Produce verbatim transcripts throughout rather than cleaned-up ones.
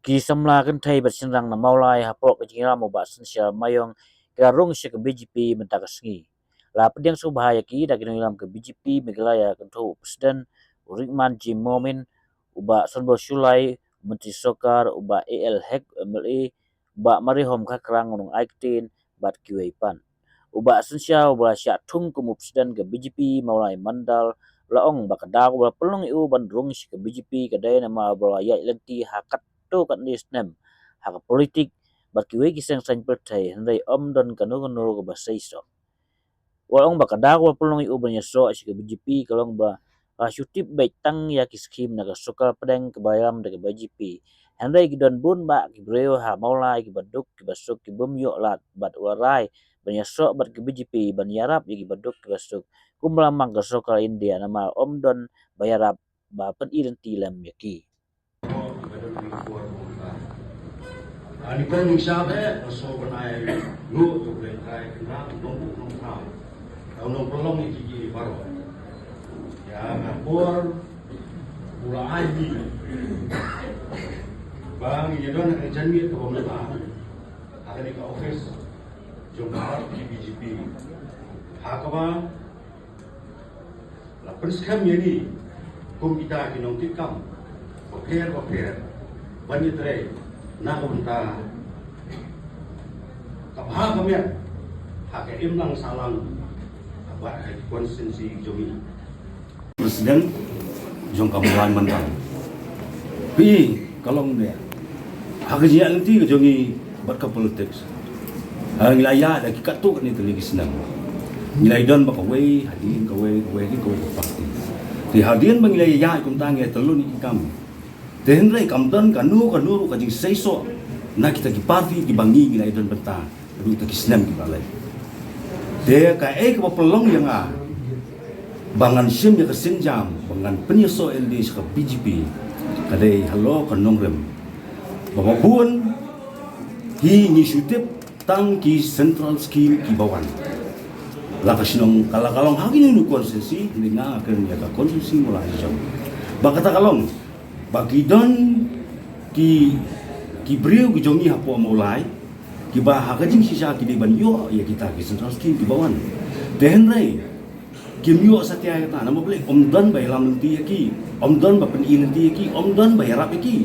Ki samla kynthei bad shynrang na Mawlai hapoh ka jingïalam u Bah Synshar Maïong ki la rung sha ka B J P mynta ka sngi. La pdiang sngewbha ïa ki da ki nongïalam ka B J P Meghalaya kynthup u President u Rickman J Momin, u Bah Sonbor Shullai, u Myntri Sorkar, u Bah A L Hek, M L A, u Bah Marihom Kharkrang, u Nongai Ktien bad kiwei pat. U Bah Synshar uba la shah thung kum u President ka B J P Mawlai Mandal u la ong ba ka daw kaba la pynlong ïa u ban rung sha ka B J P ka dei namar ba u la ïaid lynti ha katto katne snem ha ka politik bad kiwei ki seng saiñ pyrthei, hynrei ym don kano kano kaba seisoh. U la ong ba ka daw kaba la pynlong ïa u ban ïasoh sha ka B J P ka long ba ka shu tip beit tang ïa ki skhim na ka sorkar pdeng kaba ïalam da ka B J P. Hynrei ki don bun bah ki briew ha Mawlai kiba duk kiba suk ki bym ïoh lad bad u la rai ban ïasoh bad ka B J P ban ïarap ïa kiba duk kiba suk, kumba la mang ka sorkar India namar ym don ba ïarap ba pyni lynti lem ïa ki. Ani kong ni sha be, so ban ai lu tu le kai kena nong bu nong tham. Tau nong pelong ni kiki ni baroh. Ya, ka por u la ai ni. Ba ngi ïa don ha ka janmiet kaba mynta ha kane ka office jong ka party B J P. Ha kaba la pynskhem ïa ngi kum kita ki nongkitkam bapher bapher ban ïatrei na ka bynta ka bha ka miat ha ka imlang sahlang bad ha ki constituency jong ngi. President jong ka Mawlai Mandal. Phi ka long ne ha ka jingïaid lynti ka jong ngi bad ka politics. Ha ngi la ïaid da ki katto katne tylli ki snem. Ngi la ïadon bad kawei hadien kawei, kawei hadien kawei ka party. Te hadien ba ngi la ïaid kumta ngi la ïatylli ïa ki kam. Te hynrei kam don kano kano ruh ka jingseisoh na kita ki party kiba ngi ngi la ïadon bynta. Haduh kita ki snem kiba leit. Te kaei kaba pynlong ïa nga ba ngan shim ïa ka sienjam ba ngan pynïasoh ïalade sha ka B J P ka dei halor ka nongrim ba, ba bun hi ngi shu tip tang ki central scheme kiba wan. La ka shnong ka la ka long ha kine ki constituency, hynrei nga kren ïa ka constituency Mawlai jong. Ba kata ka long ba ki don ki, ki briew ki jong ngi hapoh Mawlai kiba ha ka jingshisha ki dei ban ïoh ïa kita ki central scheme kiba wan. Te hynrei kim ïoh satia ïa kata namar balei? Ym don ba ïalam lynti ïa ki, ym don ba pyni lynti ïa ki, ym don ba ïarap ïa ki.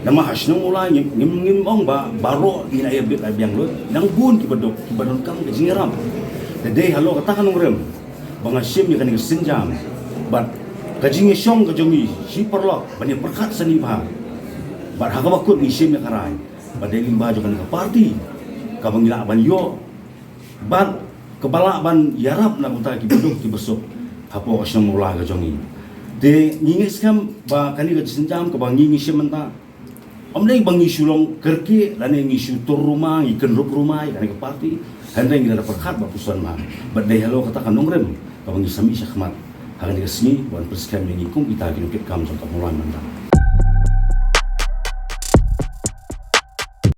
Namar ha shnong Mawlai ngim, ngim, ngim ong ba baroh ngi la ïa bit la biang lut, dang bun kiba duk kiba donkam ka jingïarap. Te dei halor kata ka nongrim ba nga shim ïa kane ka sienjam bad ka jingïashong ka jong ngi shi paralok ban ïa pyrkhat sani bha. Bad ha kaba kut ngi shim ïa ka rai ba dei lyngba jong kane ka party kaba ngi lah ban ïoh bad kaba lah ban ïarap na ka bynta kiba duk kiba suk hapoh ka shnong Mawlai ka jong ngi. Te ngi ngeit skhem ba kane ka sienjam kaba ngi ngi shim mynta ym dei ba ngi shu long kyrkieh lane ngi shu tur ruma, ngi kynrup ruma ïa kane ka party. Hynrei ngi la da pyrkhat ba puson ma bad dei halor kata ka nongrim kaba ngi sa mih shakhmat ha kane ka sngi ban pynskhem ïa ngi kum kita ki nongkitkam jong ka Mawlai Mandal.